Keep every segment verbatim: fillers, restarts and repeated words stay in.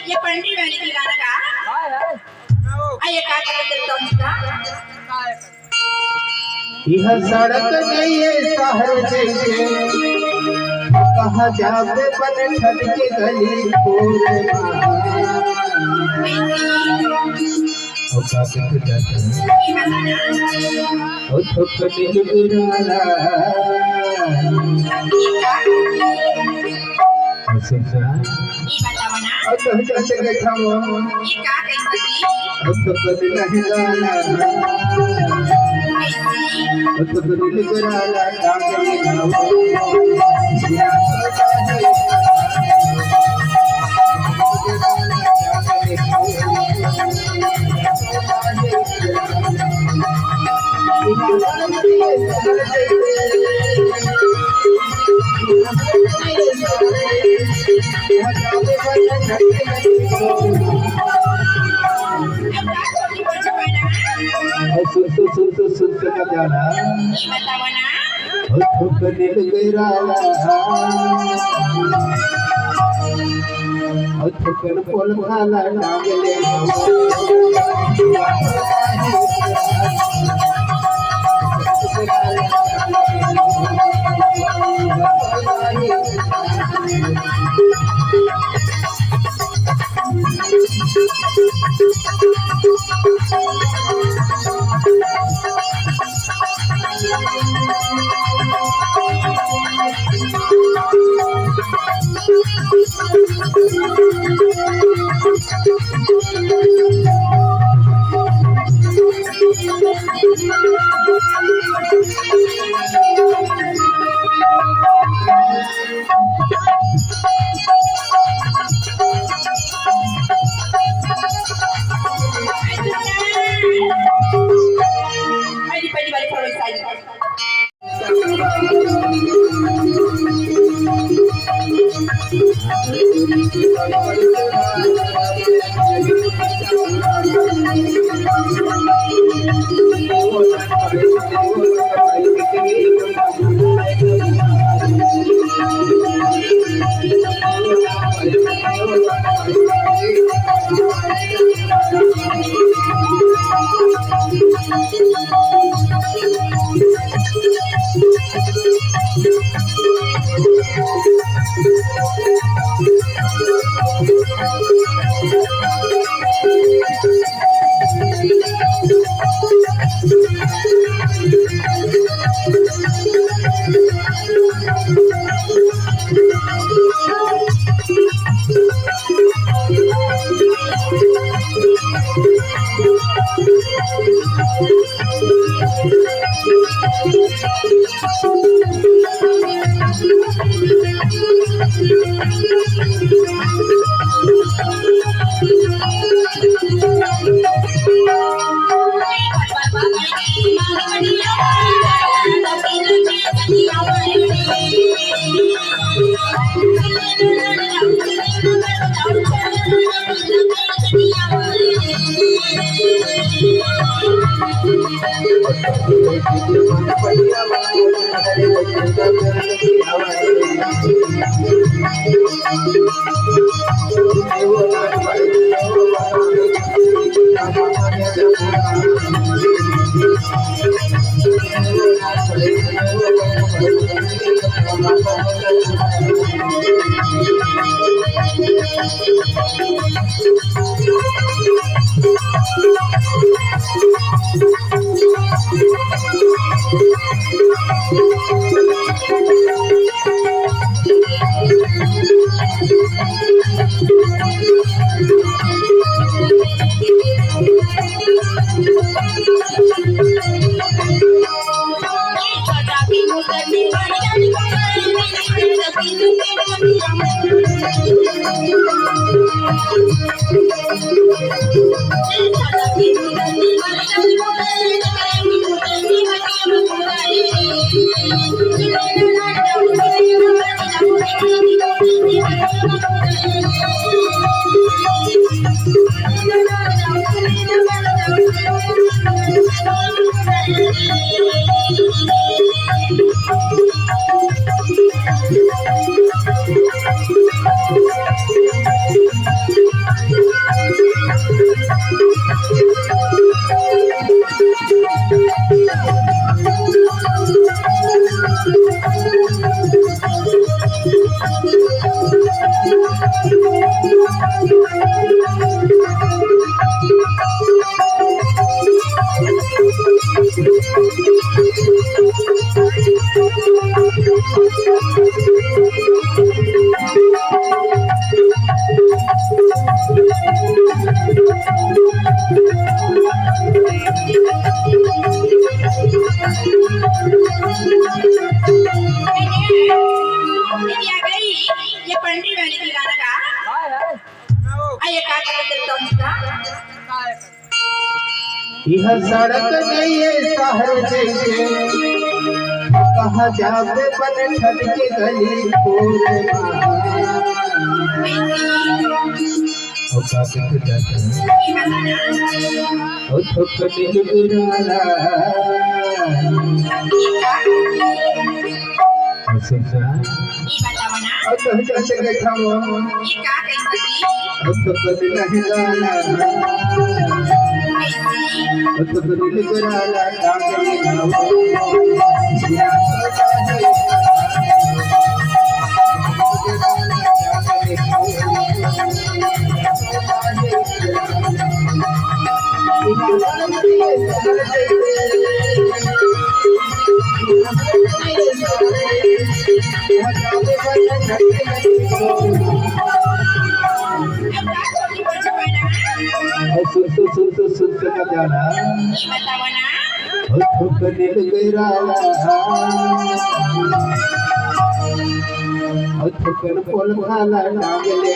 ये पंडरी वाली की गाना का। आ, ये का करते तेरे टॉम का? यह सड़क नहीं है शहर जैसे, कहाँ जाबे बन ठन के गली खोर। ओ का कइसे जात हे? ओ थोकनी लुगुराला। ओ सुन ना। ई बतावा ना। ओ तो हम कैसे बैठा हुआ? ई का कही बची? ओ तो कभी नहीं जाना। कैसी? ओ तो कभी लुगुराला, कागल ना। सुनते, सुनते, सुनते का जाना। थोकन लुगुराला, थोकन पोल भाला टांग ले। पहिली, पहिली बारी फरवरी साल। ये पंडरी वाली की गाना का। आ, ये का करते तेरे डांस का? यह सड़क नहीं है शहर जैसे, कहाँ जाबे बन ठन के गली खोर मा। ओ का करते जाते हैं? ओ ठोकनी गुराला। सुन ना। ई बताओ ना। अब तो हम कैसे बैठा हुआ? ये का कही बची? अब तो कभी नहीं जाना। कैसी? अब तो कभी नहीं जाना। अब का करही बच्चा बना? अउ सुनते, सुनते, सुनते का जाना। ये बतावा ना। अउ थोकन ले गैरा। अउ थोकन पोल खाला नाम ले।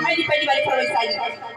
पहली, पहली बार फरवरी साल।